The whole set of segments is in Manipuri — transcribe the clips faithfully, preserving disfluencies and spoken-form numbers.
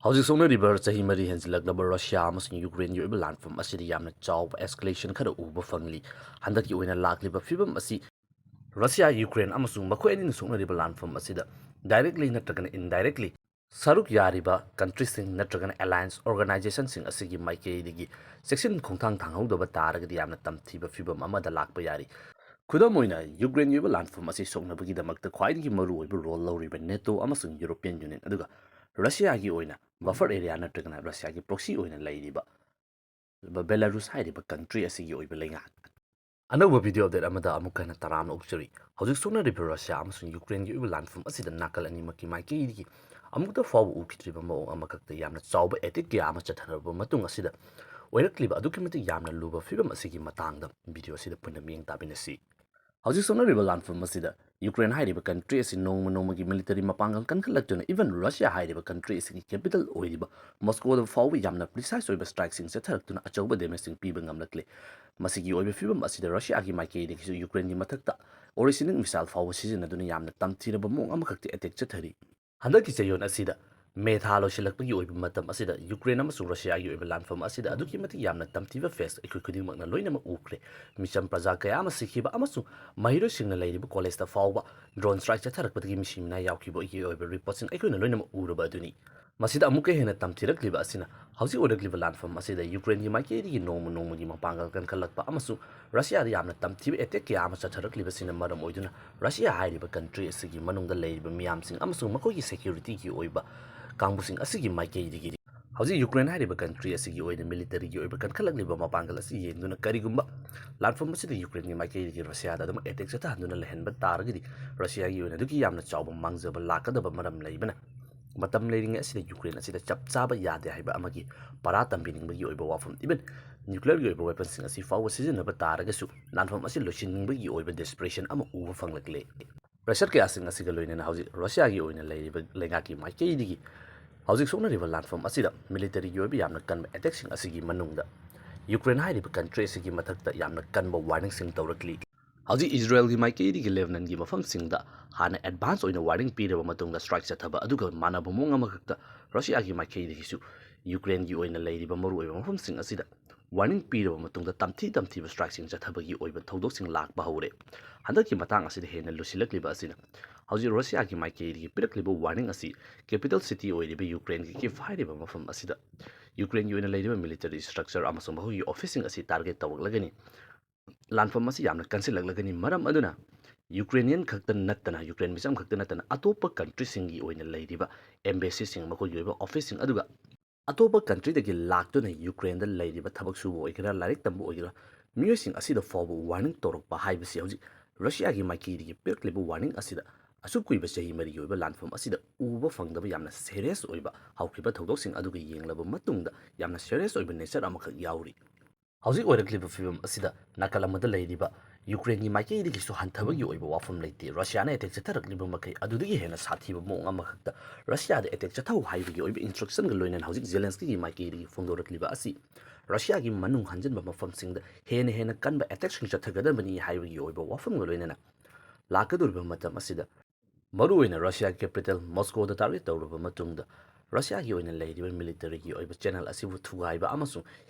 ꯍꯧꯖꯤꯛ ꯁꯣꯛꯅꯔꯤꯕ ꯆꯍꯤ ꯃꯔꯤ ꯍꯦꯟꯖꯤꯜꯂꯛꯂꯕ ꯔꯁꯤꯌꯥ ꯑꯃꯁꯨꯡ ꯌꯨꯀ꯭ꯔꯦꯟꯒꯤ ꯑꯣꯏꯕ ꯂꯥꯟꯐꯝ ꯑꯁꯤꯗ ꯌꯥꯝꯅ ꯆꯥꯎꯕ escalation ꯈꯔ ꯎꯕ ꯐꯪꯂꯤ꯫ ꯍꯟꯗꯛꯀꯤ ꯑꯣꯏꯅ ꯂꯥꯛꯂꯤꯕ ꯐꯤꯕꯝ ꯑꯁꯤ ꯔꯁꯤꯌꯥ, ꯌꯨꯀ꯭ꯔꯦꯟ ꯑꯃꯁꯨꯡ ꯃꯈꯣꯏ ꯑꯅꯤꯅ ꯁꯣꯛꯅꯔꯤꯕ ꯂꯥꯟꯐꯝ ꯑꯁꯤꯗ directly ꯅꯠꯇ꯭ꯔꯒꯅ indirectly ꯁꯔꯨꯛ ꯌꯥꯔꯤꯕ countryꯁꯤꯡ ꯅꯠꯇ꯭ꯔꯒꯅ alliance organizationꯁꯤꯡ ꯑꯁꯤꯒꯤ ꯃꯥꯏꯀꯩꯗꯒꯤ ꯆꯦꯛꯁꯤꯟ ꯈꯣꯡꯊꯥꯡ ꯊꯥꯡꯍꯧꯗꯕ ꯇꯥꯔꯒꯗꯤ ꯌꯥꯝꯅ ꯇꯝꯊꯤꯕ ꯐꯤꯕꯝ ꯑꯃꯗ ꯂꯥꯛꯄ ꯌꯥꯔꯤ꯫ ꯈꯨꯗꯝ ꯑꯣꯏꯅ, ꯌꯨꯀ꯭ꯔꯦꯟꯒꯤ ꯑꯣꯏꯕ ꯂꯥꯟꯐꯝ ꯑꯁꯤ ꯁꯣꯛꯅꯕꯒꯤꯗꯃꯛꯇ ꯈ꯭ꯋꯥꯏꯗꯒꯤ ꯃꯔꯨꯑꯣꯏꯕ role ꯂꯧꯔꯤꯕ ꯅꯦꯇꯣ ꯑꯃꯁꯨꯡ European Union, ꯑꯗꯨꯒ ꯔꯁꯤꯌꯥꯒꯤ ꯑꯣꯏꯅ buffer area ꯅꯠꯇ꯭ꯔꯒꯅ ꯔꯁꯤꯌꯥꯒꯤ proxy ꯑꯣꯏꯅ ꯂꯩꯔꯤꯕ ꯕꯦꯂꯥꯔꯨꯁ ꯍꯥꯏꯔꯤꯕ country ꯑꯁꯤꯒꯤ ꯑꯣꯏꯕ ꯂꯩꯉꯥꯛ꯫ ꯑꯅꯧꯕ video update ꯑꯃꯗ ꯑꯃꯨꯛ ꯍꯟꯅ ꯇꯔꯥꯝꯅ ꯑꯣꯛꯆꯔꯤ꯫ ꯍꯧꯖꯤꯛ ꯁꯣꯛꯅꯔꯤꯕ ꯔꯁꯤꯌꯥ ꯑꯃꯁꯨꯡ ꯌꯨꯀ꯭ꯔꯦꯟꯒꯤ ꯑꯣꯏꯕ ꯂꯥꯟꯐꯝ ꯑꯁꯤꯗ ꯅꯥꯀꯜ ꯑꯅꯤꯃꯛꯀꯤ ꯃꯥꯏꯀꯩꯗꯒꯤ ꯑꯃꯨꯛꯇ ꯐꯥꯎꯕ ꯎꯈꯤꯗ꯭ꯔꯤꯕ ꯃꯑꯣꯡ ꯑꯃꯈꯛꯇ ꯌꯥꯝꯅ ꯆꯥꯎꯕ attack ꯀꯌꯥ ꯑꯃ ꯆꯠꯊꯔꯕ ꯃꯇꯨꯡ ꯑꯁꯤꯗ ꯑꯣꯏꯔꯛꯂꯤꯕ ꯑꯗꯨꯛꯀꯤ ꯃꯇꯤꯛ ꯌꯥꯝꯅ ꯂꯨꯕ ꯐꯤꯕꯝ ꯑꯁꯤꯒꯤ ꯃꯇꯥꯡꯗ video ꯑꯁꯤꯗ ꯄꯨꯟꯅ ꯃꯤꯠꯌꯦꯡ ꯇꯥꯃꯤꯟꯅꯁꯤ꯫ ꯍꯧꯖꯤꯛ ꯁꯣꯛꯅꯔꯤꯕ ꯂꯥꯟꯐꯝ ꯑꯁꯤꯗ ꯌꯨꯀ꯭ꯔꯦꯟ ꯍꯥꯏꯔꯤꯕ country ꯑꯁꯤ ꯅꯣꯡꯃ ꯅꯣꯡꯃꯒꯤ military ꯃꯄꯥꯡꯒꯜ ꯀꯟꯈꯠꯂꯛꯇꯨꯅ, even ꯔꯁꯤꯌꯥ ꯍꯥꯏꯔꯤꯕ country ꯑꯁꯤꯒꯤ capital ꯑꯣꯏꯔꯤꯕ ꯃꯣꯁꯀꯣꯗ ꯐꯥꯎꯕ ꯌꯥꯝꯅ precise ꯑꯣꯏꯕ strikeꯁꯤꯡ ꯆꯠꯊꯔꯛꯇꯨꯅ ꯑꯆꯧꯕ damageꯁꯤꯡ ꯄꯤꯕ ꯉꯝꯂꯛꯂꯦ꯫ ꯃꯁꯤꯒꯤ ꯑꯣꯏꯕ ꯐꯤꯕꯝ ꯑꯁꯤꯗ ꯔꯁꯤꯌꯥꯒꯤ ꯃꯥꯏꯀꯩꯗꯒꯤꯁꯨ ꯌꯨꯀ꯭ꯔꯦꯟꯒꯤ ꯃꯊꯛꯇ ballistic missile ꯐꯥꯎꯕ ꯁꯤꯖꯤꯟꯅꯗꯨꯅ ꯌꯥꯝꯅ ꯇꯝꯊꯤꯔꯕ ꯃꯑꯣꯡ ꯑꯃꯈꯛꯇ attack ꯆꯠꯊꯔꯤ꯫ ꯍꯟꯗꯛꯀꯤ ꯆꯌꯣꯜ ꯑꯁꯤꯗ, ꯃꯦ ꯊꯥ ꯂꯣꯏꯁꯤꯜꯂꯛꯄꯒꯤ ꯑꯣꯏꯕ ꯃꯇꯝ ꯑꯁꯤꯗ ꯌꯨꯀ꯭ꯔꯦꯟ ꯑꯃꯁꯨꯡ ꯔꯁꯤꯌꯥꯒꯤ ꯑꯣꯏꯕ ꯂꯥꯟꯐꯝ ꯑꯁꯤꯗ ꯑꯗꯨꯛꯀꯤ ꯃꯇꯤꯛ ꯌꯥꯝꯅ ꯇꯝꯊꯤꯕ face ꯑꯩꯈꯣꯏ ꯈꯨꯗꯤꯡꯃꯛꯅ ꯂꯣꯏꯅꯃꯛ ꯎꯈ꯭ꯔꯦ꯫ ꯃꯤꯆꯝ ꯄ꯭ꯔꯖꯥ ꯀꯌꯥ ꯑꯃ ꯁꯤꯈꯤꯕ ꯑꯃꯁꯨꯡ ꯃꯍꯩꯔꯣꯏꯁꯤꯡꯅ ꯂꯩꯔꯤꯕ collegeꯇ ꯐꯥꯎꯕ drone strike ꯆꯠꯊꯔꯛꯄꯗꯒꯤ ꯃꯁꯤ ꯃꯤꯅꯥ ꯌꯥꯎꯈꯤꯕꯒꯤ ꯑꯣꯏꯕ reportꯁꯤꯡ ꯑꯩꯈꯣꯏꯅ ꯂꯣꯏꯅꯃꯛ ꯎꯔꯕ ꯑꯗꯨꯅꯤ꯫ ꯃꯁꯤꯗ ꯑꯃꯨꯛꯀ ꯍꯦꯟꯅ ꯇꯝꯊꯤꯔꯛꯂꯤꯕ ꯑꯁꯤꯅ ꯍꯧꯖꯤꯛ ꯑꯣꯏꯔꯛꯂꯤꯕ ꯂꯥꯟꯐꯝ ꯑꯁꯤꯗ ꯌꯨꯀ꯭ꯔꯦꯟꯒꯤ ꯃꯥꯏꯀꯩꯗꯒꯤ ꯅꯣꯡꯃ ꯅꯣꯡꯃꯒꯤ ꯃꯄꯥꯡꯒꯜ ꯀꯟꯈꯠꯂꯛꯄ ꯑꯃꯁꯨꯡ ꯔꯁꯤꯌꯥꯗ ꯌꯥꯝꯅ ꯇꯝꯊꯤꯕ attack ꯀꯌꯥ ꯑꯃ ꯆꯠꯊꯔꯛꯂꯤꯕꯁꯤꯅ ꯃꯔꯝ ꯑꯣꯏꯗꯨꯅ ꯔꯁꯤꯌꯥ ꯍꯥꯏꯔꯤꯕ country ꯑꯁꯤꯒꯤ ꯃꯅꯨꯡꯗ ꯂꯩꯔꯤꯕ ꯃꯤꯌꯥꯝꯁꯤꯡ ꯑꯃꯁꯨꯡ ꯃꯈꯣꯏꯒꯤ securityꯒꯤ ꯑꯣꯏꯕ ꯀꯥꯡꯕꯨꯁꯤꯡ ꯑꯁꯤꯒꯤ ꯃꯥꯏꯀꯩꯗꯒꯤ ꯍꯧꯖꯤꯛ ꯌꯨꯀ꯭ꯔꯦꯟ ꯍꯥꯏꯔꯤꯕ country ꯑꯁꯤꯒꯤ ꯑꯣꯏꯅ militaryꯒꯤ ꯑꯣꯏꯕ ꯀꯟꯈꯠꯂꯛꯂꯤꯕ ꯃꯄꯥꯡꯒꯜ ꯑꯁꯤ ꯌꯦꯡꯗꯨꯅ ꯀꯔꯤꯒꯨꯝꯕ ꯂꯥꯟꯐꯝ ꯑꯁꯤꯗ ꯌꯨꯀ꯭ꯔꯦꯟꯒꯤ ꯃꯥꯏꯀꯩꯗꯒꯤ ꯔꯁꯤꯌꯥꯗ ꯑꯗꯨꯃꯛ attack ꯆꯠꯊꯍꯟꯗꯨꯅ ꯂꯩꯍꯟꯕ ꯇꯥꯔꯒꯗꯤ ꯔꯁꯤꯌꯥꯒꯤ ꯑꯣꯏꯅ ꯑꯗꯨꯛꯀꯤ ꯌꯥꯝꯅ ꯆꯥꯎꯕ ꯃꯥꯡꯖꯕ ꯂꯥꯛꯀꯗꯕ ꯃꯔꯝ ꯂꯩꯕꯅ ꯃꯇꯝ ꯂꯩꯔꯤꯉꯩ ꯑꯁꯤꯗ ꯌꯨꯀ꯭ꯔꯦꯟ ꯑꯁꯤꯗ ꯆꯞ ꯆꯥꯕ ꯌꯥꯗꯦ ꯍꯥꯏꯕ ꯑꯃꯒꯤ ꯄꯔꯥ ꯇꯝꯕꯤꯅꯤꯡꯕꯒꯤ ꯑꯣꯏꯕ ꯋꯥꯐꯝ, even nuclearꯒꯤ ꯑꯣꯏꯕ weaponꯁꯤꯡ ꯑꯁꯤ ꯐꯥꯎꯕ ꯁꯤꯖꯤꯟꯅꯕ ꯇꯥꯔꯒꯁꯨ ꯂꯥꯟꯐꯝ ꯑꯁꯤ ꯂꯣꯏꯁꯤꯟꯅꯤꯡꯕꯒꯤ ꯑꯣꯏꯕ desperation ꯑꯃ ꯎꯕ ꯐꯪꯂꯛꯂꯦ꯫ Pressure ꯀꯌꯥꯁꯤꯡ ꯑꯁꯤꯒ ꯂꯣꯏꯅꯅ ꯍꯧꯖꯤꯛ ꯔꯁꯤꯌꯥꯒꯤ ꯑꯣꯏꯅ ꯂꯩꯔꯤꯕ ꯂꯩꯉꯥꯛꯀꯤ ꯃꯥꯏꯀꯩꯗꯒꯤ ꯍꯧꯖꯤꯛ ꯁꯣꯛꯅꯔꯤꯕ ꯂꯥꯟꯐꯝ ꯑꯁꯤꯗ militaryꯒꯤ ꯑꯣꯏꯕ ꯌꯥꯝꯅ ꯀꯟꯕ attackꯁꯤꯡ ꯑꯁꯤꯒꯤ ꯃꯅꯨꯡꯗ ꯌꯨꯀ꯭ꯔꯦꯟ ꯍꯥꯏꯔꯤꯕ country ꯑꯁꯤꯒꯤ ꯃꯊꯛꯇ ꯌꯥꯝꯅ ꯀꯟꯕ warningꯁꯤꯡ ꯇꯧꯔꯛꯂꯤ꯫ ꯍꯧꯖꯤꯛ ꯏꯖꯔꯦꯜꯒꯤ ꯃꯥꯏꯀꯩꯗꯒꯤ ꯂꯦꯕꯅꯟꯒꯤ ꯃꯐꯝꯁꯤꯡꯗ ꯍꯥꯟꯅ ꯑꯦꯗꯚꯥꯟꯁ ꯑꯣꯏꯅ ꯋꯥꯔꯅꯤꯡ ꯄꯤꯔꯕ ꯃꯇꯨꯡꯗ ꯁ꯭ꯇ꯭ꯔꯥꯏꯛ ꯆꯠꯊꯕ, ꯑꯗꯨꯒ ꯃꯥꯟꯅꯕ ꯃꯑꯣꯡ ꯑꯃꯈꯛꯇ ꯔꯁꯤꯌꯥꯒꯤ ꯃꯥꯏꯀꯩꯗꯒꯤꯁꯨ ꯌꯨꯀ꯭ꯔꯦꯟꯒꯤ ꯑꯣꯏꯅ ꯂꯩꯔꯤꯕ ꯃꯔꯨꯑꯣꯏꯕ ꯃꯐꯝꯁꯤꯡ ꯑꯁꯤꯗ ꯋꯥꯔꯅꯤꯡ ꯄꯤꯔꯕ ꯃꯇꯨꯡꯗ ꯇꯝꯊꯤ ꯇꯝꯊꯤꯕ ꯁ꯭ꯇ꯭ꯔꯥꯏꯛꯁꯤꯡ ꯆꯠꯊꯕꯒꯤ ꯑꯣꯏꯕ ꯊꯧꯗꯣꯛꯁꯤꯡ ꯂꯥꯛꯄ ꯍꯧꯔꯦ꯫ ꯍꯟꯗꯛꯀꯤ ꯃꯇꯥꯡ ꯑꯁꯤꯗ ꯍꯦꯟꯅ ꯂꯨꯁꯤꯜꯂꯛꯂꯤꯕ ꯑꯁꯤꯅ ꯍꯧꯖꯤꯛ ꯔꯁꯤꯌꯥꯒꯤ ꯃꯥꯏꯀꯩꯗꯒꯤ ꯄꯤꯔꯛꯂꯤꯕ ꯋꯥꯔꯅꯤꯡ ꯑꯁꯤ ꯀꯦꯄꯤꯇꯦꯜ ꯁꯤꯇꯤ ꯑꯣꯏꯔꯤꯕ ꯌꯨꯀ꯭ꯔꯦꯟꯒꯤ ꯀꯤꯚ ꯍꯥꯏꯔꯤꯕ ꯃꯐꯝ ꯑꯁꯤꯗ ꯌꯨꯀ꯭ꯔꯦꯟꯒꯤ ꯑꯣꯏꯅ ꯂꯩꯔꯤꯕ ꯃꯤꯂꯤꯇꯔꯤ ꯁ꯭ꯇ꯭ꯔꯛꯆꯔ ꯑꯃꯁꯨꯡ ꯃꯈꯣꯏꯒꯤ ꯑꯣꯐꯤꯁꯁꯤꯡ ꯑꯁꯤ ꯇꯥꯔꯒꯦꯠ ꯇꯧꯔꯛꯂꯒꯅꯤ꯫ ꯂꯥꯟꯐꯝ ꯑꯁꯤ ꯌꯥꯝꯅ ꯀꯟꯁꯤꯜꯂꯛꯂꯒꯅꯤ꯫ ꯃꯔꯝ ꯑꯗꯨꯅ ꯌꯨꯀ꯭ꯔꯦꯅꯤꯌꯟ ꯈꯛꯇ ꯅꯠꯇꯅ, ꯌꯨꯀ꯭ꯔꯦꯟ ꯃꯤꯆꯝ ꯈꯛꯇ ꯅꯠꯇꯅ, ꯑꯇꯣꯞꯄ ꯀꯟꯇ꯭ꯔꯤꯁꯤꯡꯒꯤ ꯑꯣꯏꯅ ꯂꯩꯔꯤꯕ ꯑꯦꯝꯕꯦꯁꯤꯁꯤꯡ, ꯃꯈꯣꯏꯒꯤ ꯑꯣꯏꯕ ꯑꯣꯐꯤꯁꯁꯤꯡ, ꯑꯗꯨꯒ ꯑꯇꯣꯞꯄ ꯀꯟꯇ꯭ꯔꯤꯗꯒꯤ ꯂꯥꯛꯇꯨꯅ ꯌꯨꯀ꯭ꯔꯦꯟꯗ ꯂꯩꯔꯤꯕ ꯊꯕꯛ ꯁꯨꯕ ꯑꯣꯏꯒꯦꯔꯥ, ꯂꯥꯏꯔꯤꯛ ꯇꯝꯕ ꯑꯣꯏꯒꯦꯔꯥ, ꯃꯤꯑꯣꯏꯁꯤꯡ ꯑꯁꯤꯗ ꯐꯥꯎꯕ ꯋꯥꯔꯅꯤꯡ ꯇꯧꯔꯛꯄ ꯍꯥꯏꯕꯁꯤ ꯍꯧꯖꯤꯛ ꯔꯁꯤꯌꯥꯒꯤ ꯃꯥꯏꯀꯩꯗꯒꯤ ꯄꯤꯔꯛꯂꯤꯕ ꯋꯥꯔꯅꯤꯡ ꯑꯁꯤꯗ ꯑꯁꯨꯛ ꯀꯨꯏꯕ ꯆꯍꯤ ꯃꯔꯤꯒꯤ ꯑꯣꯏꯕ ꯂꯥꯟꯐꯝ ꯑꯁꯤꯗ ꯎꯕ ꯐꯪꯗꯕ ꯌꯥꯝꯅ ꯁꯦꯔꯤꯌꯁ ꯑꯣꯏꯕ ꯍꯧꯈꯤꯕ ꯊꯧꯗꯣꯛꯁꯤꯡ ꯑꯗꯨꯒ ꯌꯦꯡꯂꯕ ꯃꯇꯨꯡꯗ ꯌꯥꯝꯅ ꯁꯦꯔꯤꯌꯁ ꯑꯣꯏꯕ ꯅꯦꯆꯔ ꯑꯃꯈꯛ ꯌꯥꯎꯔꯤ꯫ ꯍꯧꯖꯤꯛ ꯑꯣꯏꯔꯛꯂꯤꯕ ꯐꯤꯕꯝ ꯑꯁꯤꯗ ꯅꯥꯀꯜ ꯑꯃꯗ ꯂꯩꯔꯤꯕ ꯌꯨꯀ꯭ꯔꯦꯟꯒꯤ ꯃꯥꯏꯀꯩꯗꯒꯤꯁꯨ ꯍꯟꯊꯕꯒꯤ ꯑꯣꯏꯕ ꯋꯥꯐꯝ ꯂꯩꯇꯦ꯫ ꯔꯁꯤꯌꯥꯅ ꯑꯦꯇꯦꯛ ꯆꯠꯊꯔꯛꯂꯤꯕ ꯃꯈꯩ ꯑꯗꯨꯗꯒꯤ ꯍꯦꯟꯅ ꯁꯥꯊꯤꯕ ꯃꯑꯣꯡ ꯑꯃꯈꯛꯇ ꯔꯁꯤꯌꯥꯗ ꯑꯦꯇꯦꯛ ꯆꯠꯊꯧ ꯍꯥꯏꯕꯒꯤ ꯑꯣꯏꯕ ꯏꯟꯁꯇ꯭ꯔꯛꯁꯟꯒ ꯂꯣꯏꯅꯅ ꯍꯧꯖꯤꯛ ꯖꯦꯂꯦꯟꯁꯀꯤꯒꯤ ꯃꯥꯏꯀꯩꯗꯒꯤ ꯐꯣꯡꯗꯣꯔꯛꯂꯤꯕ ꯑꯁꯤ ꯔꯁꯤꯌꯥꯒꯤ ꯃꯅꯨꯡ ꯍꯟꯖꯤꯟꯕ ꯃꯐꯝꯁꯤꯡꯗ ꯍꯦꯟꯅ ꯍꯦꯟꯅ ꯀꯟꯕ ꯑꯦꯇꯦꯛꯁꯤꯡ ꯆꯠꯊꯒꯗꯕꯅꯤ ꯍꯥꯏꯕꯒꯤ ꯑꯣꯏꯕ ꯋꯥꯐꯝꯒ ꯂꯣꯏꯅꯅ ꯂꯥꯛꯀꯗꯧꯔꯤꯕ ꯃꯇꯝ ꯑꯁꯤꯗ ꯃꯔꯨꯑꯣꯏꯅ ꯔꯁꯤꯌꯥꯒꯤ ꯀꯦꯄꯤꯇꯦꯜ ꯃꯣꯁꯀꯣꯗ ꯇꯥꯔꯒꯦꯠ ꯇꯧꯔꯕ ꯃꯇꯨꯡꯗ ꯔꯁꯤꯌꯥꯒꯤ ꯑꯣꯏꯅ ꯂꯩꯔꯤꯕ ꯃꯤꯂꯤꯇꯔꯤꯒꯤ ꯑꯣꯏꯕ ꯆꯦꯅꯦꯜ ꯑꯁꯤꯕꯨ ꯊꯨꯒꯥꯏꯕ ꯑꯃꯁꯨꯡ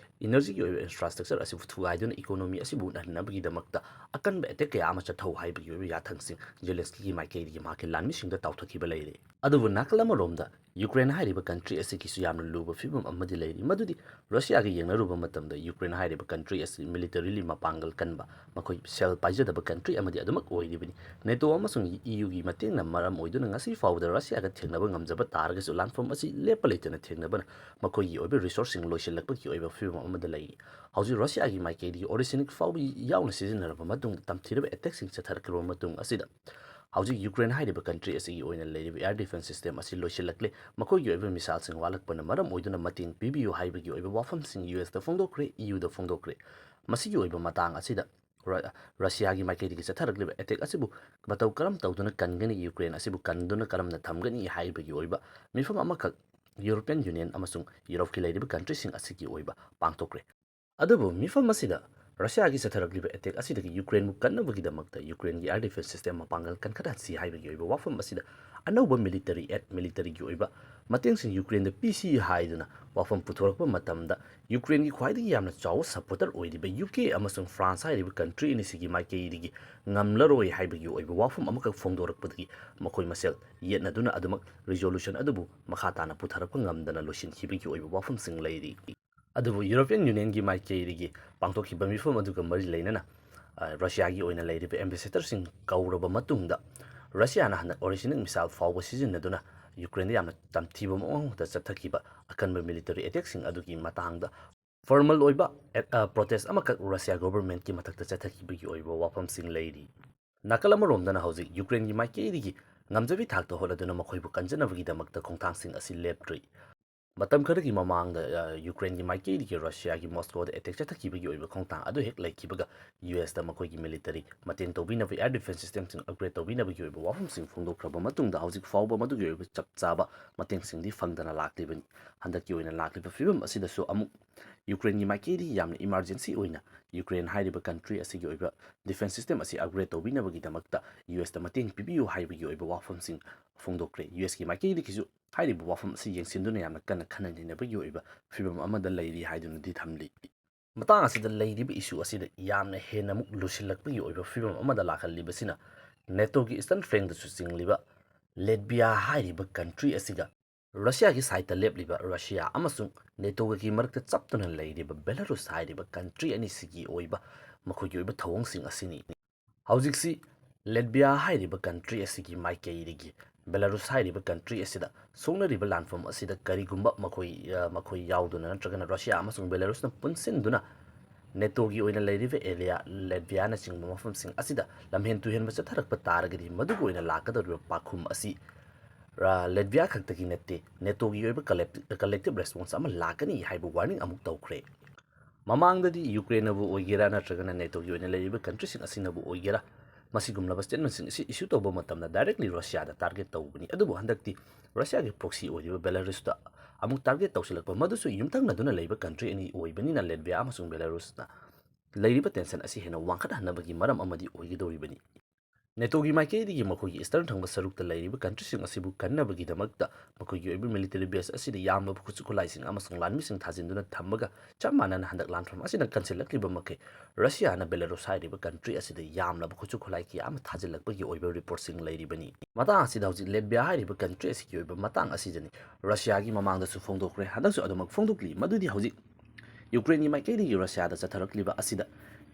ꯏꯅꯔꯖꯤꯒꯤ ꯑꯣꯏꯕ ꯏꯟꯐ꯭ꯔꯥꯁ꯭ꯇ꯭ꯔꯛꯆꯔ ꯑꯁꯤꯕꯨ ꯊꯨꯒꯥꯏꯗꯨꯅ ꯏꯀꯣꯅꯣꯃꯤ ꯑꯁꯤꯕꯨ ꯅꯟꯅꯕꯒꯤꯗꯃꯛꯇ ꯑꯀꯟꯕ ꯑꯦꯇꯦꯛ ꯀꯌꯥ ꯑꯃ ꯆꯠꯊꯧ ꯍꯥꯏꯕꯒꯤ ꯑꯣꯏꯕ ꯌꯥꯊꯪꯁꯤꯡ ꯖꯦꯂꯦꯟꯁꯀꯤꯒꯤ ꯃꯥꯏꯀꯩꯗꯒꯤ ꯃꯍꯥꯛꯀꯤ ꯂꯥꯟꯃꯤꯁꯤꯡꯗ ꯇꯥꯎꯊꯈꯤꯕ ꯂꯩꯔꯦ꯫ ꯑꯗꯨꯕꯨ ꯅꯥꯀꯜ ꯑꯃꯔꯣꯝꯗ ꯌꯨꯀ꯭ꯔꯦꯟ ꯍꯥꯏꯔꯤꯕ ꯀꯟꯇ꯭ꯔꯤ ꯑꯁꯤꯒꯤꯁꯨ ꯌꯥꯝꯅ ꯂꯨꯕ ꯐꯤꯕꯝ ꯑꯃꯗꯤ ꯂꯩꯔꯤ, ꯃꯗꯨꯗꯤ ꯔꯁꯤꯌꯥꯒ ꯌꯦꯡꯅꯔꯨꯕ ꯃꯇꯝꯗ ꯌꯨꯀ꯭ꯔꯦꯟ ꯍꯥꯏꯔꯤꯕ ꯀꯟꯇ꯭ꯔꯤ ꯑꯁꯤ ꯃꯤꯂꯤꯇꯔꯤꯂꯤ ꯃꯄꯥꯡꯒꯜ ꯀꯟꯕ, ꯃꯈꯣꯏ ꯁꯦꯜ ꯄꯥꯏꯖꯗꯕ ꯀꯟꯇ꯭ꯔꯤ ꯑꯃꯗꯤ ꯑꯗꯨꯃꯛ ꯑꯣꯏꯔꯤꯕꯅꯤ꯫ ꯅꯦꯇꯣ ꯑꯃꯁꯨꯡ ꯏ ꯌꯨꯒꯤ ꯃꯇꯦꯡꯅ ꯃꯔꯝ ꯑꯣꯏꯗꯨꯅ ꯉꯁꯤ ꯐꯥꯎꯕꯗ ꯔꯁꯤꯌꯥꯒ ꯊꯦꯡꯅꯕ ꯉꯝꯖꯕ ꯇꯥꯔꯒꯁꯨ ꯂꯥꯟꯐꯝ ꯑꯁꯤ ꯂꯦꯞꯄ ꯂꯩꯇꯅ ꯊꯦꯡꯅꯕꯅ ꯃꯈꯣꯏꯒꯤ ꯑꯣꯏꯕ ꯔꯤꯁꯣꯔꯁꯁꯤꯡ ꯂꯣꯏꯁꯤꯜꯂꯛꯄꯒꯤ ꯑꯣꯏꯕ ꯐꯤꯕꯝ ꯑꯃꯗ ꯂꯩꯔꯤ꯫ ꯍꯧꯖꯤꯛ ꯔꯁꯤꯌꯥꯒꯤ ꯃꯥꯏꯀꯩꯗꯒꯤ ꯑꯣꯔꯤꯁꯤꯅꯤꯛ ꯐꯥꯎꯕ ꯌꯥꯎꯅ ꯁꯤꯖꯤꯟꯅꯔꯕ ꯃꯇꯨꯡꯗ ꯇꯝꯊꯤꯔꯕ ꯑꯦꯇꯦꯛꯁꯤꯡ ꯆꯠꯊꯔꯛꯈ꯭ꯔꯕ ꯃꯇꯨꯡ ꯑꯁꯤꯗ ꯍꯧꯖꯤꯛ ꯌꯨꯀ꯭ꯔꯦꯟ ꯍꯥꯏꯔꯤꯕ ꯀꯟꯇ꯭ꯔꯤ ꯑꯁꯤꯒꯤ ꯑꯣꯏꯅ ꯂꯩꯔꯤꯕ ꯑꯦꯌꯔ ꯗꯤꯐꯦꯟꯁ ꯁꯤꯁꯇꯦꯝ ꯑꯁꯤ ꯂꯣꯏꯁꯤꯜꯂꯛꯂꯦ꯫ ꯃꯈꯣꯏꯒꯤ ꯑꯣꯏꯕ ꯃꯤꯁꯥꯏꯜꯁꯤꯡ ꯋꯥꯠꯂꯛꯄꯅ ꯃꯔꯝ ꯑꯣꯏꯗꯨꯅ ꯃꯇꯦꯡ ꯄꯤꯕꯤꯌꯨ ꯍꯥꯏꯕꯒꯤ ꯑꯣꯏꯕ ꯋꯥꯐꯝꯁꯤꯡ ꯌꯨ ꯑꯦꯁꯇ ꯐꯣꯡꯗꯣꯛꯈ꯭ꯔꯦ, ꯏ ꯌꯨꯗ ꯐꯣꯡꯗꯣꯛꯈ꯭ꯔꯦ꯫ ꯃꯁꯤꯒꯤ ꯑꯣꯏꯕ ꯃꯇꯥꯡ ꯑꯁꯤꯗ ꯔ-, ꯔꯁꯤꯌꯥꯒꯤ ꯃꯥꯏꯀꯩꯗꯒꯤ ꯆꯠꯊꯔꯛꯂꯤꯕ ꯑꯦꯇꯦꯛ ꯑꯁꯤꯕꯨ ꯃꯇꯧ ꯀꯔꯝ ꯇꯧꯗꯨꯅ ꯀꯟꯒꯅꯤ, ꯌꯨꯀ꯭ꯔꯦꯟ ꯑꯁꯤꯕꯨ ꯀꯟꯗꯨꯅ ꯀꯔꯝꯅ ꯊꯝꯒꯅꯤ ꯍꯥꯏꯕꯒꯤ ꯑꯣꯏꯕ ꯃꯤꯐꯝ ꯑꯃꯈꯛ ꯌꯨꯔꯣꯄꯤꯌꯟ ꯌꯨꯅꯤꯌꯟ ꯑꯃꯁꯨꯡ ꯌꯨꯔꯣꯞꯀꯤ ꯂꯩꯔꯤꯕ ꯀꯟꯇ꯭ꯔꯤꯁꯤꯡ ꯑꯁꯤꯒꯤ ꯑꯣꯏꯕ ꯄꯥꯡꯊꯣꯛꯈ꯭ꯔꯦ꯫ ꯑꯗꯨꯕꯨ ꯃꯤꯐꯝ ꯑꯁꯤꯗ ꯔꯁꯤꯌꯥꯒꯤ ꯆꯠꯊꯔꯛꯂꯤꯕ ꯑꯦꯇꯦꯛ ꯑꯁꯤꯗꯒꯤ ꯌꯨꯀ꯭ꯔꯦꯟꯕꯨ ꯀꯟꯅꯕꯒꯤꯗꯃꯛꯇ ꯌꯨꯀ꯭ꯔꯦꯟꯒꯤ ꯑꯦꯌꯔ ꯗꯤꯐꯦꯟꯁ ꯁꯤꯁꯇꯦꯝ ꯃꯄꯥꯡꯒꯜ ꯀꯟꯈꯠꯍꯟꯁꯤ ꯍꯥꯏꯕꯒꯤ ꯑꯣꯏꯕ ꯋꯥꯐꯝ ꯑꯁꯤꯗ ꯑꯅꯧꯕ ꯃꯤꯂꯤꯇꯔꯤ ꯑꯦꯗ, ꯃꯤꯂꯤꯇꯔꯤꯒꯤ ꯑꯣꯏꯕ ꯃꯇꯦꯡꯁꯤꯡ ꯌꯨꯀ꯭ꯔꯦꯟꯗ ꯄꯤꯁꯤ ꯍꯥꯏꯗꯨꯅ ꯋꯥꯐꯝ ꯄꯨꯊꯣꯔꯛꯄ ꯃꯇꯝꯗ, ꯌꯨꯀ꯭ꯔꯦꯟꯒꯤ ꯈ꯭ꯋꯥꯏꯗꯒꯤ ꯌꯥꯝꯅ ꯆꯥꯎꯕ ꯁꯄꯣꯔꯇꯔ ꯑꯣꯏꯔꯤꯕ ꯌꯨ ꯀꯦ ꯑꯃꯁꯨꯡ ꯐ꯭ꯔꯥꯟꯁ ꯍꯥꯏꯔꯤꯕ ꯀꯟꯇ꯭ꯔꯤ ꯑꯅꯤꯁꯤꯒꯤ ꯃꯥꯏꯀꯩꯗꯒꯤ ꯉꯝꯂꯔꯣꯏ ꯍꯥꯏꯕꯒꯤ ꯑꯣꯏꯕ ꯋꯥꯐꯝ ꯑꯃꯈꯛ ꯐꯣꯡꯗꯣꯔꯛꯄꯗꯒꯤ ꯃꯈꯣꯏ ꯃꯁꯦꯜ ꯌꯦꯠꯅꯗꯨꯅ ꯑꯗꯨꯃꯛ ꯔꯤꯖꯣꯂꯨꯁꯟ ꯑꯗꯨꯕꯨ ꯃꯈꯥ ꯇꯥꯅ ꯄꯨꯊꯔꯛꯄ ꯉꯝꯗꯅ ꯂꯣꯏꯁꯤꯟꯈꯤꯕꯒꯤ ꯑꯣꯏꯕ ꯋꯥꯐꯝꯁꯤꯡ ꯂꯩꯔꯤ꯫ ꯑꯗꯨꯕꯨ ꯌꯨꯔꯣꯄꯤꯌꯟ ꯌꯨꯅꯤꯌꯟꯒꯤ ꯃꯥꯏꯀꯩꯗꯒꯤ ꯄꯥꯡꯊꯣꯛꯈꯤꯕ ꯃꯤꯐꯝ ꯑꯗꯨꯒ ꯃꯔꯤ ꯂꯩꯅꯅ, ꯑ, ꯔꯁꯤꯌꯥꯒꯤ ꯑꯣꯏꯅ ꯂꯩꯔꯤꯕ ꯑꯦꯝꯕꯦꯁꯦꯗꯔꯁꯤꯡ ꯀꯧꯔꯕ ꯃꯇꯨꯡꯗ, ꯔꯁꯤꯌꯥꯅ ꯍꯟꯗꯛ ꯑꯣꯔꯤꯁꯤꯅꯤꯛ ꯃꯤꯁꯥꯏꯜ ꯐꯥꯎꯕ ꯁꯤꯖꯤꯟꯅꯗꯨꯅ ꯌꯨꯀ꯭ꯔꯦꯟꯗ ꯌꯥꯝꯅ ꯇꯝꯊꯤꯕ ꯃꯑꯣꯡꯗ ꯆꯠꯊꯈꯤꯕ ꯑꯀꯟꯕ ꯃꯤꯂꯤꯇꯔꯤ ꯑꯦꯇꯦꯛꯁꯤꯡ ꯑꯗꯨꯒꯤ ꯃꯇꯥꯡꯗ ꯐꯣꯔꯃꯦꯜ ꯑꯣꯏꯕ ꯑꯦ-, ꯑ, ꯄ꯭ꯔꯣꯇꯦꯁ ꯑꯃꯈꯛ ꯔꯁꯤꯌꯥ ꯒꯣꯚꯔꯟꯃꯦꯟꯠꯀꯤ ꯃꯊꯛꯇ ꯆꯠꯊꯈꯤꯕꯒꯤ ꯑꯣꯏꯕ ꯋꯥꯐꯝꯁꯤꯡ ꯂꯩꯔꯤ꯫ ꯅꯥꯀꯜ ꯑꯃꯔꯣꯝꯗꯅ ꯍꯧꯖꯤꯛ ꯌꯨꯀ꯭ꯔꯦꯟꯒꯤ ꯃꯥꯏꯀꯩꯗꯒꯤ ꯉꯝꯖꯕꯤ ꯊꯥꯛꯇ ꯍꯣꯠꯅꯗꯨꯅ ꯃꯈꯣꯏꯕꯨ ꯀꯟꯖꯅꯕꯒꯤꯗꯃꯛꯇ ꯈꯣꯡꯊꯥꯡꯁꯤꯡ ꯑꯁꯤ ꯂꯦꯞꯇ꯭ꯔꯤ꯫ ꯃꯇꯝ ꯈꯔꯒꯤ ꯃꯃꯥꯡꯗ, ꯑ, ꯌꯨꯀ꯭ꯔꯦꯟꯒꯤ ꯃꯥꯏꯀꯩꯗꯒꯤ ꯔꯁꯤꯌꯥꯒꯤ ꯃꯣꯁꯀꯣꯗ ꯑꯦꯇꯦꯛ ꯆꯠꯊꯈꯤꯕꯒꯤ ꯑꯣꯏꯕ ꯈꯣꯡꯊꯥꯡ ꯑꯗꯨ ꯍꯦꯛ ꯂꯩꯈꯤꯕꯒ, ꯌꯨ ꯑꯦꯁꯇ ꯃꯈꯣꯏꯒꯤ ꯃꯤꯂꯤꯇꯔꯤ ꯃꯇꯦꯡ ꯇꯧꯕꯤꯅꯕ, ꯑꯦꯌꯔ ꯗꯤꯐꯦꯟꯁ ꯁꯤꯁꯇꯦꯝꯁꯤꯡ ꯑꯞꯒ꯭ꯔꯦꯗ ꯇꯧꯕꯤꯅꯕꯒꯤ ꯑꯣꯏꯕ ꯋꯥꯐꯝꯁꯤꯡ ꯐꯣꯡꯗꯣꯛꯈ꯭ꯔꯕ ꯃꯇꯨꯡꯗ, ꯍꯧꯖꯤꯛ ꯐꯥꯎꯕ ꯃꯗꯨꯒꯤ ꯑꯣꯏꯕ ꯆꯞ ꯆꯥꯕ ꯃꯇꯦꯡꯁꯤꯡꯗꯤ ꯐꯪꯗꯅ ꯂꯥꯛꯂꯤꯕꯅꯤ꯫ ꯍꯟꯗꯛꯀꯤ ꯑꯣꯏꯅ ꯂꯥꯛꯂꯤꯕ ꯐꯤꯕꯝ ꯑꯁꯤꯗꯁꯨ ꯑꯃꯨꯛ ꯌꯨꯀ꯭ꯔꯦꯟꯒꯤ ꯃꯥꯏꯀꯩꯗꯒꯤ ꯌꯥꯝꯅ ꯏꯃꯥꯔꯖꯦꯟꯁꯤ ꯑꯣꯏꯅ ꯌꯨꯀ꯭ꯔꯦꯟ ꯍꯥꯏꯔꯤꯕ ꯀꯟꯇ꯭ꯔꯤ ꯑꯁꯤꯒꯤ ꯑꯣꯏꯕ ꯗꯤꯐꯦꯟꯁ ꯁꯤꯁꯇꯦꯝ ꯑꯁꯤ ꯑꯞꯒ꯭ꯔꯦꯗ ꯇꯧꯕꯤꯅꯕꯒꯤꯗꯃꯛꯇ ꯌꯨ ꯑꯦꯁꯇ ꯃꯇꯦꯡ ꯄꯤꯕꯤꯌꯨ ꯍꯥꯏꯕꯒꯤ ꯑꯣꯏꯕ ꯋꯥꯐꯝꯁꯤꯡ ꯐꯣꯡꯗꯣꯛꯈ꯭ꯔꯦ꯫ ꯌꯨ ꯑꯦꯁꯀꯤ ꯃꯥꯏꯀꯩꯗꯒꯤꯁꯨ ꯍꯥꯏꯔꯤꯕ ꯋꯥꯐꯝ ꯑꯁꯤ ꯌꯦꯡꯁꯤꯟꯗꯨꯅ ꯌꯥꯝꯅ ꯀꯟꯅ ꯈꯟꯅ ꯅꯩꯅꯕꯒꯤ ꯑꯣꯏꯕ ꯐꯤꯕꯝ ꯑꯃꯗ ꯂꯩꯔꯤ ꯍꯥꯏꯗꯨꯅꯗꯤ ꯊꯝꯂꯤ꯫ ꯃꯇꯥꯡ ꯑꯁꯤꯗ ꯂꯩꯔꯤꯕ ꯏꯁꯨ ꯑꯁꯤꯗ ꯌꯥꯝꯅ ꯍꯦꯟꯅ ꯑꯃꯨꯛ ꯂꯨꯁꯤꯜꯂꯛꯄꯒꯤ ꯑꯣꯏꯕ ꯐꯤꯕꯝ ꯑꯃꯗ ꯂꯥꯛꯍꯜꯂꯤꯕꯁꯤꯅ, ꯅꯦꯇꯣꯒꯤ ꯏꯁꯇꯔꯟ ꯐ꯭ꯂꯦꯡꯗꯁꯨ ꯆꯤꯡꯂꯤꯕ ꯂꯦꯠꯕꯤꯌꯥ ꯍꯥꯏꯔꯤꯕ ꯀꯟꯇ꯭ꯔꯤ ꯑꯁꯤꯒ ꯔꯁꯤꯌꯥꯒꯤ ꯁꯥꯏꯠꯇ ꯂꯦꯞꯂꯤꯕ ꯔꯁꯤꯌꯥ ꯑꯃꯁꯨꯡ ꯅꯦꯇꯣꯒꯒꯤ ꯃꯔꯛꯇ ꯆꯞꯇꯨꯅ ꯂꯩꯔꯤꯕ ꯕꯦꯂꯥꯔꯨꯁ ꯍꯥꯏꯔꯤꯕ ꯀꯟꯇ꯭ꯔꯤ ꯑꯅꯤꯁꯤꯒꯤ ꯑꯣꯏꯕ ꯃꯈꯣꯏꯒꯤ ꯑꯣꯏꯕ ꯊꯧꯑꯣꯡꯁꯤꯡ ꯑꯁꯤꯅꯤ꯫ ꯍꯧꯖꯤꯛꯁꯤ ꯂꯦꯠꯕꯤꯌꯥ ꯍꯥꯏꯔꯤꯕ ꯀꯟꯇ꯭ꯔꯤ ꯑꯁꯤꯒꯤ ꯃꯥꯏꯀꯩꯗꯒꯤ ꯕꯦꯂꯥꯔꯨꯁ ꯍꯥꯏꯔꯤꯕ ꯀꯟꯇ꯭ꯔꯤ ꯑꯁꯤꯗ ꯁꯣꯛꯅꯔꯤꯕ ꯂꯥꯟꯐꯝ ꯑꯁꯤꯗ ꯀꯔꯤꯒꯨꯝꯕ ꯃꯈꯣꯏ, ꯑ, ꯃꯈꯣꯏ ꯌꯥꯎꯗꯨꯅ ꯅꯠꯇ꯭ꯔꯒꯅ ꯔꯁꯤꯌꯥ ꯑꯃꯁꯨꯡ ꯕꯦꯂꯥꯔꯨꯁꯅ ꯄꯨꯟꯁꯤꯟꯗꯨꯅ ꯅꯦꯇꯣꯒꯤ ꯑꯣꯏꯅ ꯂꯩꯔꯤꯕ ꯑꯦꯔꯤꯌꯥ, ꯂꯦꯠꯕꯤꯌꯥꯅꯆꯤꯡꯕ ꯃꯐꯝꯁꯤꯡ ꯑꯁꯤꯗ ꯂꯝꯍꯦꯟ ꯇꯨꯍꯦꯟꯕ ꯆꯠꯊꯔꯛꯄ ꯇꯥꯔꯒꯗꯤ, ꯃꯗꯨꯒꯤ ꯑꯣꯏꯅ ꯂꯥꯛꯀꯗꯧꯔꯤꯕ ꯄꯥꯎꯈꯨꯝ ꯑꯁꯤ, ꯔ-, ꯂꯦꯠꯕꯤꯌꯥ ꯈꯛꯇꯒꯤ ꯅꯠꯇꯦ, ꯅꯦꯇꯣꯒꯤ ꯑꯣꯏꯕ ꯀꯂꯦꯛ-, ꯀꯂꯦꯛꯇꯤꯚ ꯔꯦꯁꯄꯣꯟꯁ ꯑꯃ ꯂꯥꯛꯀꯅꯤ ꯍꯥꯏꯕ ꯋꯥꯔꯅꯤꯡ ꯑꯃꯨꯛ ꯇꯧꯈ꯭ꯔꯦ꯫ ꯃꯃꯥꯡꯗꯗꯤ ꯌꯨꯀ꯭ꯔꯦꯟꯅꯕꯨ ꯑꯣꯏꯒꯦꯔꯥ ꯅꯠꯇ꯭ꯔꯒꯅ ꯅꯦꯇꯣꯒꯤ ꯑꯣꯏꯅ ꯂꯩꯔꯤꯕ ꯀꯟꯇ꯭ꯔꯤꯁꯤꯡ ꯑꯁꯤꯅꯕꯨ ꯑꯣꯏꯒꯦꯔꯥ, ꯃꯁꯤꯒꯨꯝꯂꯕ ꯁ꯭ꯇꯦꯠꯃꯦꯟꯠꯁꯤꯡ ꯑꯁꯤ ꯏꯁꯨ ꯇꯧꯕ ꯃꯇꯝꯗ ꯗꯥꯏꯔꯦꯛꯂꯤ ꯔꯁꯤꯌꯥꯗ ꯇꯥꯔꯒꯦꯠ ꯇꯧꯕꯅꯤ꯫ ꯑꯗꯨꯕꯨ ꯍꯟꯗꯛꯇꯤ ꯔꯁꯤꯌꯥꯒꯤ ꯄ꯭ꯔꯣꯛꯁꯤ ꯑꯣꯏꯔꯤꯕ ꯕꯦꯂꯥꯔꯨꯁꯇ ꯑꯃꯨꯛ ꯇꯥꯔꯒꯦꯠ ꯇꯧꯁꯤꯜꯂꯛꯄ, ꯃꯗꯨꯁꯨ ꯌꯨꯝꯊꯪꯅꯗꯨꯅ ꯂꯩꯕ ꯀꯟꯇ꯭ꯔꯤ ꯑꯅꯤ ꯑꯣꯏꯕꯅꯤꯅ ꯂꯦꯠꯕꯤꯌꯥ ꯑꯃꯁꯨꯡ ꯕꯦꯂꯥꯔꯨꯁꯅ ꯂꯩꯔꯤꯕ ꯇꯦꯟꯁꯟ ꯑꯁꯤ ꯍꯦꯟꯅ ꯋꯥꯡꯈꯠꯍꯟꯅꯕꯒꯤ ꯃꯔꯝ ꯑꯃꯗꯤ ꯑꯣꯏꯒꯗꯧꯔꯤꯕꯅꯤ꯫ ꯅꯦꯇꯣꯒꯤ ꯃꯥꯏꯀꯩꯗꯒꯤ ꯃꯈꯣꯏꯒꯤ ꯏꯁꯇꯔꯟ ꯊꯪꯕ ꯁꯔꯨꯛꯇ ꯂꯩꯔꯤꯕ ꯀꯟꯇ꯭ꯔꯤꯁꯤꯡ ꯑꯁꯤꯕꯨ ꯀꯟꯅꯕꯒꯤꯗꯃꯛꯇ ꯃꯈꯣꯏꯒꯤ ꯑꯣꯏꯕ ꯃꯤꯂꯤꯇꯔꯤ ꯕꯦꯁ ꯑꯁꯤꯗ ꯌꯥꯝꯂꯕ ꯈꯨꯠꯁꯨ ꯈꯨꯠꯂꯥꯏꯁꯤꯡ ꯑꯃꯁꯨꯡ ꯂꯥꯟꯃꯤꯁꯤꯡ ꯊꯥꯖꯤꯟꯗꯨꯅ ꯊꯝꯕꯒ ꯆꯞ ꯃꯥꯟꯅꯅ ꯍꯟꯗꯛ ꯂꯥꯟꯐꯝ ꯑꯁꯤꯅ ꯀꯟꯁꯤꯜꯂꯛꯂꯤꯕ ꯃꯈꯩ ꯔꯁꯤꯌꯥꯅ ꯕꯦꯂꯥꯔꯨꯁ ꯍꯥꯏꯔꯤꯕ ꯀꯟꯇ꯭ꯔꯤ ꯑꯁꯤꯗ ꯌꯥꯝꯂꯕ ꯈꯨꯠꯁꯨ ꯈꯨꯠꯂꯥꯏ ꯀꯌꯥ ꯑꯃ ꯊꯥꯖꯤꯜꯂꯛꯄꯒꯤ ꯑꯣꯏꯕ ꯔꯤꯄꯣꯔꯠꯁꯤꯡ ꯂꯩꯔꯤꯕꯅꯤ꯫ ꯃꯇꯥꯡ ꯑꯁꯤꯗ ꯍꯧꯖꯤꯛ ꯂꯦꯠꯕꯤꯌꯥ ꯍꯥꯏꯔꯤꯕ ꯀꯟꯇ꯭ꯔꯤ ꯑꯁꯤꯒꯤ ꯑꯣꯏꯕ ꯃꯇꯥꯡ ꯑꯁꯤꯗꯅꯤ꯫ ꯔꯁꯤꯌꯥꯒꯤ ꯃꯃꯥꯡꯗꯁꯨ ꯐꯣꯡꯗꯣꯛꯈ꯭ꯔꯦ, ꯍꯟꯗꯛꯁꯨ ꯑꯗꯨꯃꯛ ꯐꯣꯡꯗꯣꯛꯂꯤ꯫ ꯃꯗꯨꯗꯤ ꯍꯧꯖꯤꯛ ꯌꯨꯀ꯭ꯔꯦꯟꯒꯤ ꯃꯥꯏꯀꯩꯗꯒꯤ ꯔꯁꯤꯌꯥꯗ ꯆꯠꯊꯔꯛꯂꯤꯕ ꯑꯁꯤꯗ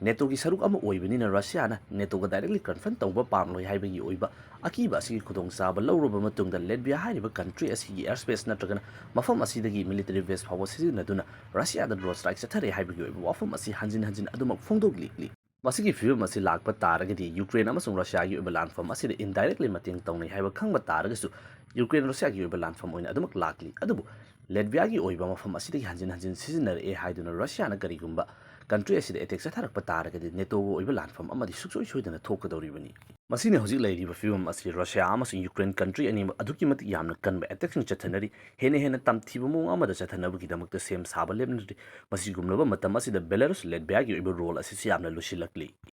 ꯅꯦꯇꯣꯒꯤ ꯁꯔꯨꯛ ꯑꯃ ꯑꯣꯏꯕꯅꯤꯅ ꯔꯁꯤꯌꯥꯅ ꯅꯦꯇꯣꯒ directly confront ꯇꯧꯕ ꯄꯥꯝꯂꯣꯏ ꯍꯥꯏꯕꯒꯤ ꯑꯣꯏꯕ ꯑꯀꯤꯕ ꯑꯁꯤꯒꯤ ꯈꯨꯗꯣꯡꯆꯥꯕ ꯂꯧꯔꯕ ꯃꯇꯨꯡꯗ ꯂꯦꯠꯕꯤꯌꯥ ꯍꯥꯏꯔꯤꯕ ꯀꯟꯇ꯭ꯔꯤ ꯑꯁꯤꯒꯤ air space ꯅꯠꯇ꯭ꯔꯒꯅ ꯃꯐꯝ ꯑꯁꯤꯗꯒꯤ ꯃꯤꯂꯤꯇꯔꯤ ꯕꯦꯁ ꯐꯥꯎꯕ ꯁꯤꯖꯤꯟꯅꯗꯨꯅ ꯔꯁꯤꯌꯥꯗ ꯗ꯭ꯔꯣꯟ ꯁ꯭ꯇ꯭ꯔꯥꯏꯛ ꯆꯠꯊꯔꯦ ꯍꯥꯏꯕꯒꯤ ꯑꯣꯏꯕ ꯋꯥꯐꯝ ꯑꯁꯤ ꯍꯟꯖꯤꯟ ꯍꯟꯖꯤꯟ ꯑꯗꯨꯃꯛ ꯐꯣꯡꯗꯣꯛꯂꯤ꯫ ꯃꯁꯤꯒꯤ ꯐꯤꯕꯝ ꯑꯁꯤ ꯂꯥꯛꯄ ꯇꯥꯔꯒꯗꯤ ꯌꯨꯀ꯭ꯔꯦꯟ ꯑꯃꯁꯨꯡ ꯔꯁꯤꯌꯥꯒꯤ ꯑꯣꯏꯕ ꯂꯥꯟꯐꯝ ꯑꯁꯤꯗ indirectly ꯃꯇꯦꯡ ꯇꯧꯅꯩ ꯍꯥꯏꯕ ꯈꯪꯕ ꯇꯥꯔꯒꯁꯨ ꯌꯨꯀ꯭ꯔꯦꯟ ꯔꯁꯤꯌꯥꯒꯤ ꯑꯣꯏꯕ ꯂꯥꯟꯐꯝ ꯑꯣꯏꯅ ꯑꯗꯨꯃꯛ ꯂꯥꯛꯂꯤ꯫ ꯑꯗꯨꯕꯨ ꯂꯦꯠꯕꯤꯌꯥꯒꯤ ꯑꯣꯏꯕ ꯃꯐꯝ ꯑꯁꯤꯗꯒꯤ ꯍꯟꯖꯤꯟ ꯍꯟꯖꯤꯟ ꯁꯤꯖꯤꯟꯅꯔꯛꯑꯦ ꯍꯥꯏꯗꯨꯅ ꯔꯁꯤꯌꯥꯅ ꯀꯔꯤꯒꯨꯝꯕ ꯀꯟꯇ꯭ꯔꯤ ꯑꯁꯤꯗ ꯑꯦꯇꯦꯛ ꯆꯠꯊꯔꯛꯄ ꯇꯥꯔꯒꯗꯤ ꯅꯦꯇꯣꯒ ꯑꯣꯏꯕ ꯂꯥꯟꯐꯝ ꯑꯃꯗꯤ ꯁꯨꯡꯁꯣꯏ ꯁꯣꯏꯗꯅ ꯊꯣꯛꯀꯗꯧꯔꯤꯕꯅꯤ꯫ ꯃꯁꯤꯅ ꯍꯧꯖꯤꯛ ꯂꯩꯔꯤꯕ ꯐꯤꯕꯝ ꯑꯁꯤ ꯔꯁꯤꯌꯥ ꯑꯃꯁꯨꯡ ꯌꯨꯀ꯭ꯔꯦꯟ ꯀꯟꯇ꯭ꯔꯤ ꯑꯅꯤꯃꯛ ꯑꯗꯨꯛꯀꯤ ꯃꯇꯤꯛ ꯌꯥꯝꯅ ꯀꯟꯕ ꯑꯦꯇꯦꯛꯁꯤꯡ ꯆꯠꯊꯅꯔꯤ꯫ ꯍꯦꯟꯅ ꯍꯦꯟꯅ ꯇꯝꯊꯤꯕ ꯃꯑꯣꯡ ꯑꯃꯗ ꯆꯠꯊꯅꯕꯒꯤꯗꯃꯛꯇ ꯁꯦꯝ ꯁꯥꯕ ꯂꯦꯞꯅꯔꯤ꯫ ꯃꯁꯤꯒꯨꯝꯂꯕ ꯃꯇꯝ ꯑꯁꯤꯗ ꯕꯦꯂꯥꯔꯨꯁ ꯂꯦꯠꯕꯤꯌꯥꯒꯤ ꯑꯣꯏꯕ ꯔꯣꯜ ꯑꯁꯤꯁꯨ ꯌꯥꯝꯅ ꯂꯨꯁꯤꯜꯂꯛꯂꯤ꯫